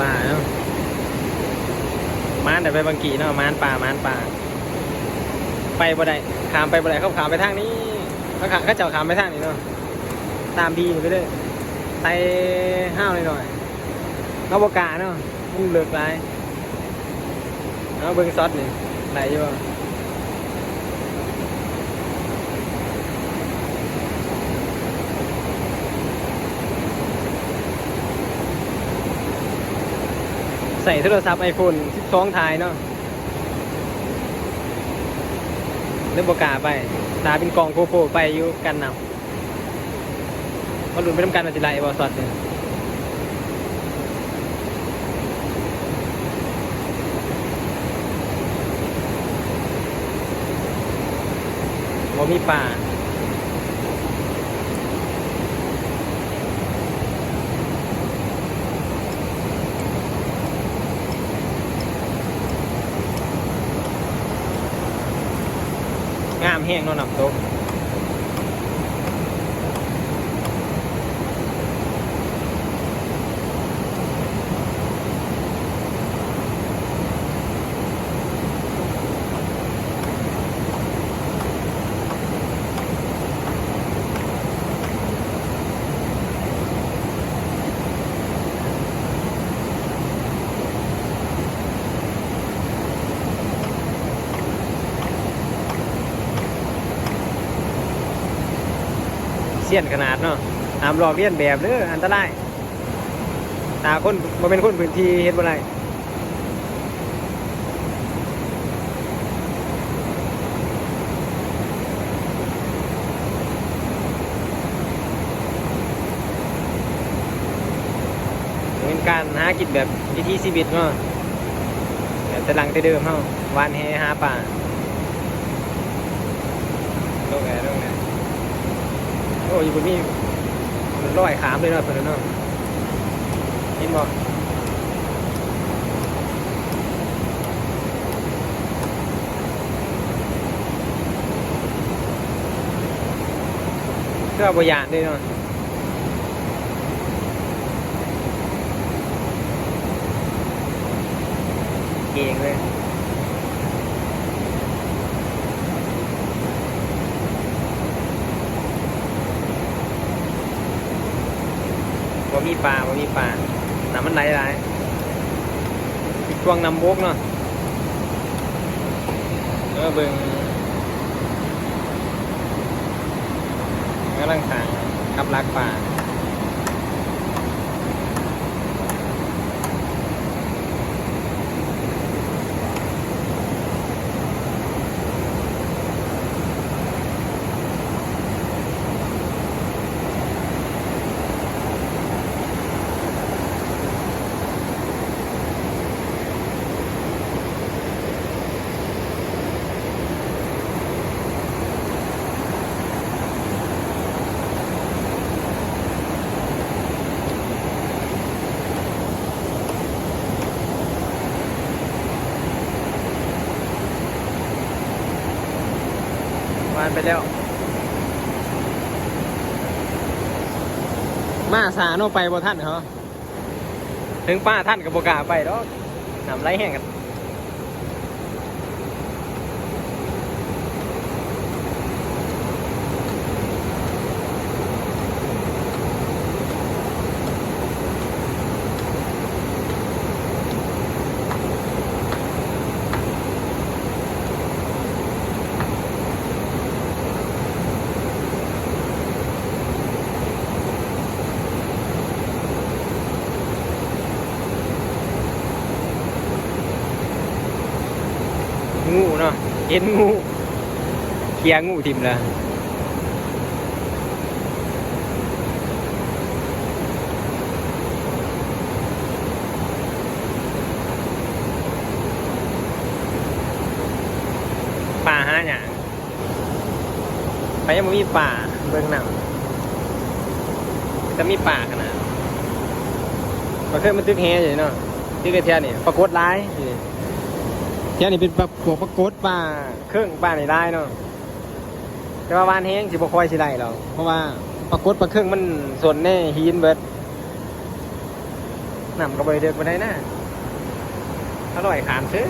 ປາເນາະ ມານໄດ້ໄປບາງກີເນາະ ມານປາ ມານປາ ໄປບໍ່ໄດ້ ຂ້າມໄປບໍ່ໄດ້ ເຂົາຂ້າມໄປທາງນີ້ ເຂົາຂ້າມ ເຂົາເຈົ້າຂ້າມໄປທາງນີ້ເນາະ ຕາມບີນີ້ໄປເລີຍ ໄຕ່ຫ້າວໜ້ອຍໆ ເຮົາບໍ່ກ້າເນາະ ມັນເລິກຫຼາຍ. ເອົາເບິ່ງຊັອດນີ້ ໄດ້ຢູ່ບໍ່? ໃຊ້ໂທລະສັບໄອໂຟນສິບສອງຖ່າຍເນາະ ເລີຍບໍ່ກ້າໄປ ຖ້າເປັນກ້ອງໂກໂປຣໄປຢູ່ກັນນຳ. ມາລຸ້ນໄປນຳກັນວ່າຊິໄດ້ບໍ່ຊັອດນີ້ ບໍ່ມີປາ. ງາມແຮງເນາະ ນ້ຳຕົກ ຊຽນຂະໜາດເນາະ ຫ້າມລອກລຽນແບບເດີ ອັນຕະລາຍ ຖ້າຄົນບໍ່ແມ່ນຄົນພື້ນທີ່ເຮັດບໍ່ໄດ້. ເປັນການຫາກິນແບບວິຖີຊີວິດເນາະ ແບບແຕ່ຫຼັງແຕ່ເດີມເຮົາ ຫວ່ານແຫຫາປາ ລົງແອ ລົງແອ ໂອ້ ຢູ່ພຸ້ນມີລອຍຂ້າມເລີຍເນາະ ເພິ່ນເນາະ ເຫັນບໍ່? ເພື່ອບໍ່ຢ້ານເດ້ເນາະ ເກັ່ງເລີຍ. ບໍ່ມີປາ ບໍ່ມີປາ ນ້ຳມັນໄຫຼຫຼາຍ ເປັນຊ່ວງນ້ຳບົກເນາະ ເອີ ເບິ່ງ ກຳລັງສ້າງກັບດັກປາ. ຫວ່ານໄປແລ້ວ ມາຊ້າເນາະ ໄປບໍ່ທັນເນາະ ເຖິງປາທັນກໍບໍ່ກ້າໄປດອກ ນ້ຳໄຫຼແຮງ. ງູເນາະ ເຫັນງູ ເຄຍງູຖິ້ມແລ້ວ. ປາຫາຫຍັງ? ໄປຍັງບໍ່ມີປາ ເບິ່ງນຳ ແຕ່ມີປາຂະໜາດ ປາເຄີຍມາຕຶກແຫຢູ່ເນາະ ຕຶກແຖວນີ້ປາກົດຫຼາຍ ແຖວນີ້ເປັນປາ ພວກປາກົດ ປາເຄິງ ປານີ້ຫຼາຍເນາະ ແຕ່ວ່າຫວ່ານແຫງຊິບໍ່ຄ່ອຍຊິໄດ້ດອກ ເພາະວ່າປາກົດປາເຄິງມັນຊົນໃນຫີນເບິດ. ນ້ຳກໍບໍ່ໄດ້ເດິກປານໃດນະ ອະລ່ອຍຂາມເຊີຍ.